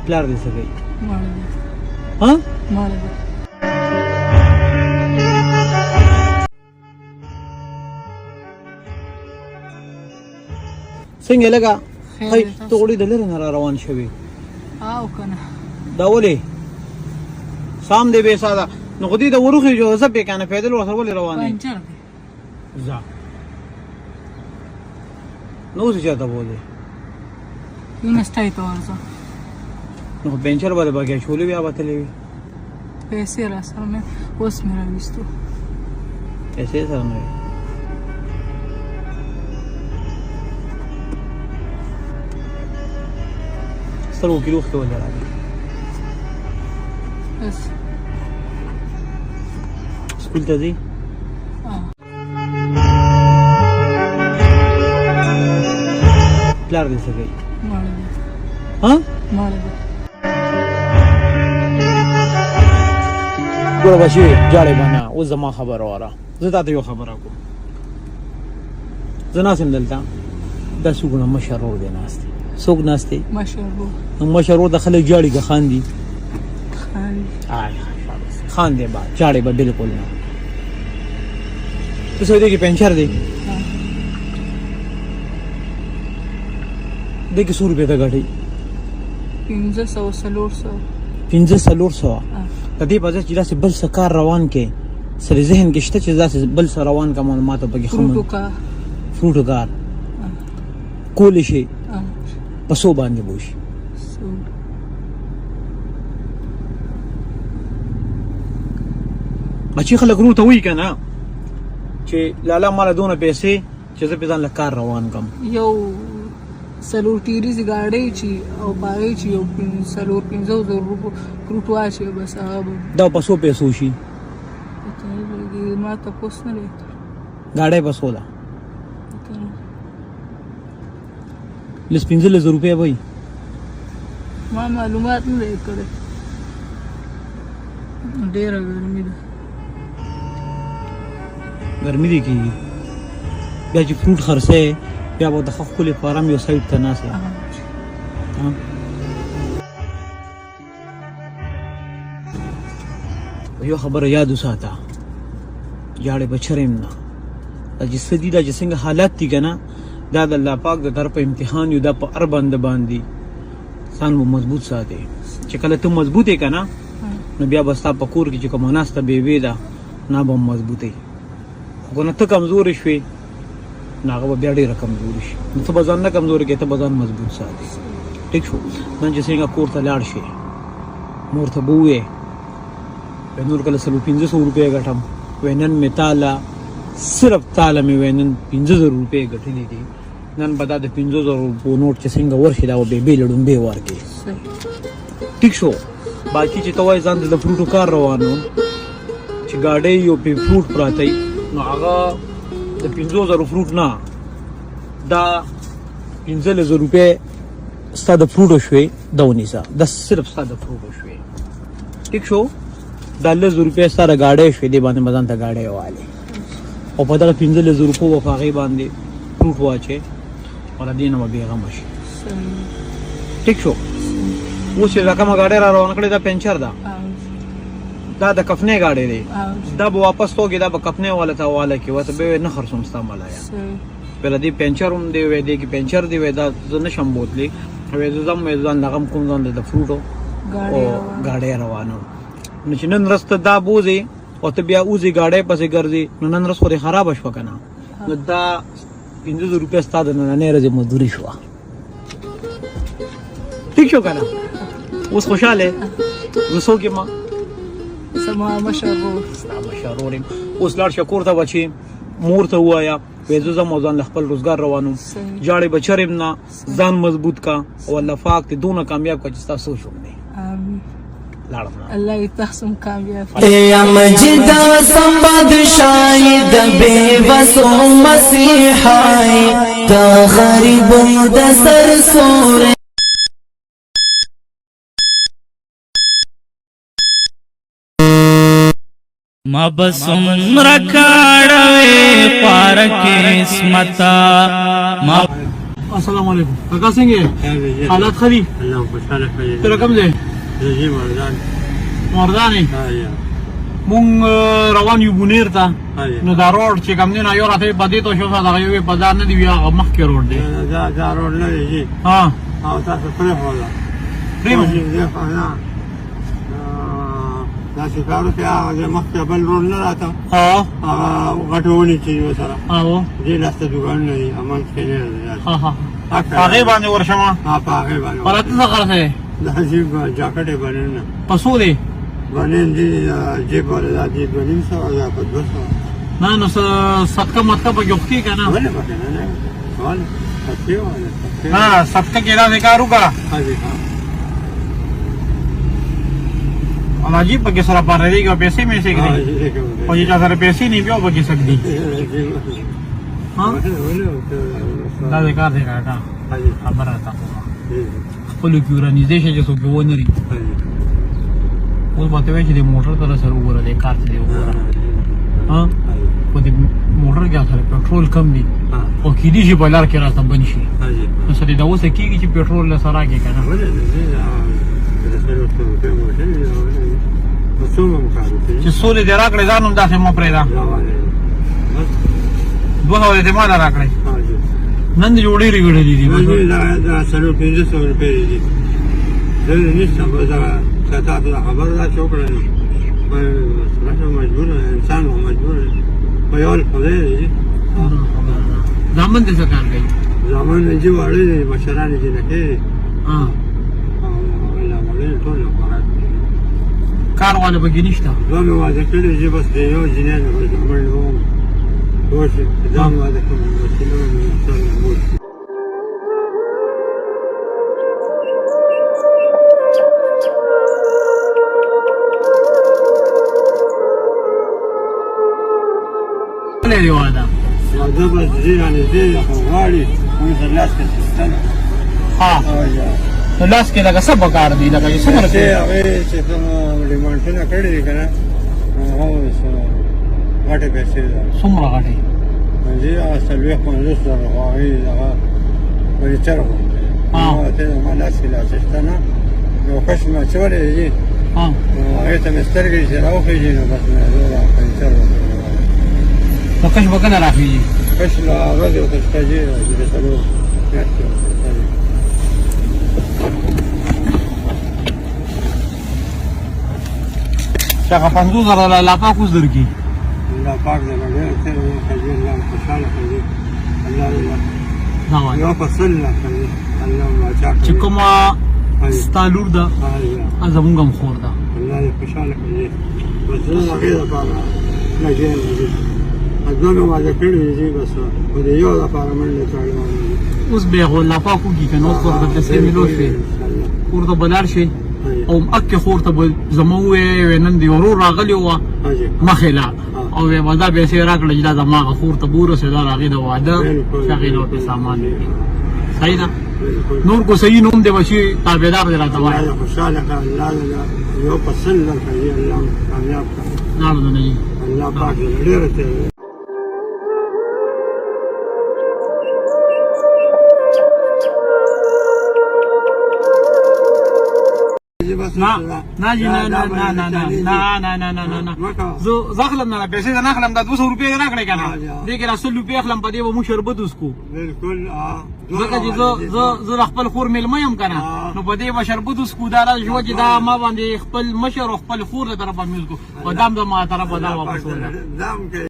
پلار دې څه کوي؟ مړ دی. ها، مړ دی. څنګه لګا؟ خیر خی دی، ته غوړي د لرې نه را روان شوې؟ او کنه. دا ولې سام دی بې ساده؟ نو خو دې د وروخې جو زه پې کنه پیدل ورسره ولې روان یې؟ پنچر دی. ځه نو اوس یې چېرته بوځې؟ یونیورسټۍ ته ورځم. نو خو پنچر به د پکې اچولي، بیا به تللی وي. پیسې را سره نه، اوس مې راویستو. پیسې سره نه وي. سترګو کې اوښکې ولې راغلې؟ بس. سکول ته ځي؟ پلار دې څه کوي؟ مړ دی. ها، مړ دی. ګوره بچي، جاړې به نه. اوس زما خبره وره، زه تا ته یو خبره کوم. زه ناست یم دلته، دا څوک نه مشر ورور دی ناست دی. څوک ناست دی؟ مشر ورور. نو مشر ورور د خلک جاړي که خاندي؟ خاندي. آی خاندي به، جاړې به بالکل نه. ته څه دې کې پنچر دی؟ دې کې څو روپۍ ته ګټې؟ 500، 400. 5، 400. د دې په ځای چې داسې بل څه کار روان کې، څه دې ذهن کې شته چې داسې بل څه روان کړم ما ته پکې ښه فروټو کار. فروټو کار کولی شي؟ په څو باندې به وشي؟ څو بچي خلک ورور ته وایي که نه چې لالا ماله دونه پیسې چې زه پې ځان له کار روان کړم؟ یو څلور ټیریزې ګاډۍ چې او په هغې چې یو څلور پنځه زرو روپو فروټ واچوي، بس هغه به. دا په څو پیسو شي؟ پته نه لګي، ما تپوس نه دی کړی. ګاډۍ په څو ده؟ پته نه. لس 15 زره روپۍ به وي. ما معلومات نه دی کړی. ډېره ګرمي ده. ګرمي دې کېږي. بیا چې فروټ خرڅوې، بیا به د ښه ښکلي فارم یو سایډ ته ناست یې. یو خبره یاد وساته، جاړې به چرې هم نه. دا چې څه دي، دا چې څنګه حالات دي که نه، دا د الله پاک د طرفه امتحان یو. دا په هر بنده باندې ځان به مضبوط ساتې. چې کله ته مضبوط یې که نه، نو بیا به ستا په کور کې چې کومه ناسته بېوې ده نه به هم مضبوطه وي. خو که نه ته کمزورې شوې، نو هغه به بیا ډېره کمزوري شي. نو ته به ځان نه کمزورې کوې، ته به ځان مضبوط ساتې. ټیک شو؟ نن چې څنګه کور ته لاړ شې، مور ته به ووایې، وایي نور کله 4 500 روپۍ ګټم، وایي نن مې تاله، صرف تاله مې، وایي نن 5000 روپۍ ګټلې دي. نن به دا د 5000 روپو نوټ چې څنګه ورشي، دا به بې له ړومبې ورکړي. ټیک شو؟ باقي چې ته وایې ځان ته د فروټو کار روانو، چې ګاډۍ یو پې فروټ پراته وي، نو هغه د 5000 فروټ نه دا 15 روپۍ ستا د فروټو شوې. دا ونیسه، دا صرف ستا د فروټو شوې. ټیک شو؟ دا 10 روپۍ ستا د ګاډۍ شوې، دې باندې به ځان ته ګاډۍ والې او په دغه 15 روپو به په هغې باندې فروټ واچې او له دې نه به بېغمه شي. ټیک شو؟ اوس چې دا کومه ګاډۍ را روانه کړې، دا پنچر ده، دا د کفنې ګاډۍ دی. دا به واپس توګې، دا به کفنې والا ته حواله کې ورته به نه خرڅوم ستا ملایا. ویله دې پنچر هم دی، وی دې کې پنچر دی، وی دا زه نشم بوتلی، وی زه ځم، وی ځان لغم کوم، ځان د فروټو او ګاډۍ روانو. نو چې نن ورځ ته دا بوځې او ته بیا وځې ګاډۍ پسې ګرځې، نو نن ورځ خو دې خرابه شوه که نه؟ نو دا 5000 روپۍ ستا د نننۍ ورځې مزدوري شوه. ټیک شو که نه؟ اوس خوشحاله یې؟ زه څوک یم؟ زما مشر ورور. ستا مشر ورور یم. اوس لاړ شه کور ته، بچې مور ته ووایه، وایي زه ځم او ځان له خپل روزګار روانوم. جاړې به چرې هم نه. ځان مضبوط کا او الله پاک دې دونه کامیاب کا چې ستا سوچ هم نه. آمین. لاړم. الله یې تاسو هم کامیاب. یا مجد سم بادشاہي د بے وسو مسیحای، د غریب د سر سور. ما بسم رکاړوي خوار قسمتا ما. السلام علیکم کاکا، څنګه یې؟ حالات ښه دي؟ الله خوشحاله کړي. ته کوم ځای؟ زه مردان. مردان یې؟ مونږ روان یو بونیر ته. نو دا روډ چې کوم دی نو یو راته په دې ته شو، دغه یو په ځان نه دی، هغه مخکې روډ دی. دا روډ نه دی. ها. او تاسو پرېښوده؟ پرېښوده. نه، دا چې کارو کې هغه ځای مخکې بل روډ نه راته؟ ها. هغه غټې ونې چې یو سره او دې لاسته دوکانونه دي، منځ کې نه دی. ها ها، هغې باندې ورشم؟ ها، په هغې باندې. پر ته څه غرض دی؟ دا جیب جاکټ یې بنین. په څو دی؟ بنین دی، جیب والا دا دی 250، دا په 200. نه، نو څه صدقه مدقه پکې وکړي که نه؟ ولې پکې نه؟ نه، ولې صدقې ولې صدقې؟ نه، صدقه کې داسې کار وکړه. ها جي ها. عجیب پکې سره پاره دی، پیسې مې سې کړې، او چې چا سره پیسې نه بیا پکې سکدي. ها، دا دې کار دی کاکا، خبره تا کومه خپلو کې ورنږدې شي چې څوک ونه لري. اوس به ته وایې چې د موټر ته سره وګوره، د کار ته دې وګوره. ها، په دې موټر کې سره پټرول کم دي او کېدی شي په لار کې راته بند شي، نو سره دا اوس کېږي چې پټرول له سره کې که نه؟ چې سولې دې راکړې، ځان هم داسې مه پرېږده. 200 دې ماله راکړې، نن دې جوړې ډېرې دي. دا 400-500 روپۍ دي، زه نشته. بس دا تاسو خبر دا چې وکړه، مجبور انسان مجبور په یو خدای دی. زامن دې څه کار کوي؟ زامن چې واړه دي، مشران دي، نه کوي. ها. الله واړه ټول خوراک. کار والا پکې نشته؟ دوه مې واده کړي چې بس د یو جنۍ نه بس زامن نه وم اوس ځان واده کوم، بس نو مې. کله دی واده؟ واده بس دې رانږدې دی، خو غواړي موږ سره لاس کې شته. ها، نو لاس کې لکه څه پکار دی، لکه چې څومره؟ چې هغې چې کوم ډیمانډونه کړي دي که نه، هغه اوس غټې پیسې ده. څومره غټې؟ جی، هغه 40-50 زره، خو هغې هغه فرنیچر خو ته زما لاس کې لاس شته نه، نو کش مې اچولی دی. هغې ته مې سترګې چې راوخېژي، نو بس مې زه فرنیچر وکړم. نو کش به کله راخېږي؟ کش لا ورځې ورته شته جي، د 4 میاشتې ورته شته. چې هغه 50,000 الله پاک اوس درکړي. الله پاک دې ډېر خیر ورکړي، الله خوشحاله کړي، الله دې دا وایي یو فصل نه کړي، الله واچا. چې کومه ستا لور ده، زمونږ هم خور ده. الله دې خوشحاله کړي. بس زه هغې لپاره لګیا یم. دوه مې واده کړي دي، بس خو د یو لپاره منډه تړلې. اوس به خو الله پاک وکړي که نه، اوس ورته پیسې ملو شوې، کور ته به لاړ شي او اکې خور ته به زما ووایې، نن دې ورور راغلی وه مخې له او وی ما دا پیسې راکړه چې دا زما هغه خور ته به ورسېده، د هغې د واده چې هغې له ورته سامان وکړي. صحیح ده؟ نور کو صحیح نوم دی بچي، تابعدار دی راته وایه. الله خوشحاله کړه، الله دې یو فصل درکړي، الله کامیاب کړه. لاړو نه. الله پاک دې ډېر ته. نه نه جی، نه نه نه نه نه نه نه نه نه نه، زه زه اخلم نه پیسې، زه نه اخلم. دا 200 روپۍ نه اخلې که نه، دې کې را 100 روپۍ اخلم، په دې به موږ شربت وڅکو. بالکل. ځکه چې زه زه زه د خپل خور مېلمه یم که نه، نو په دې به شربت وڅکو. دا راز شوه چې دا ما باندې خپل مشر او خپل خور له طرفه مې وڅکو، او دا هم زما طرفه دا واپس وله. دام کې.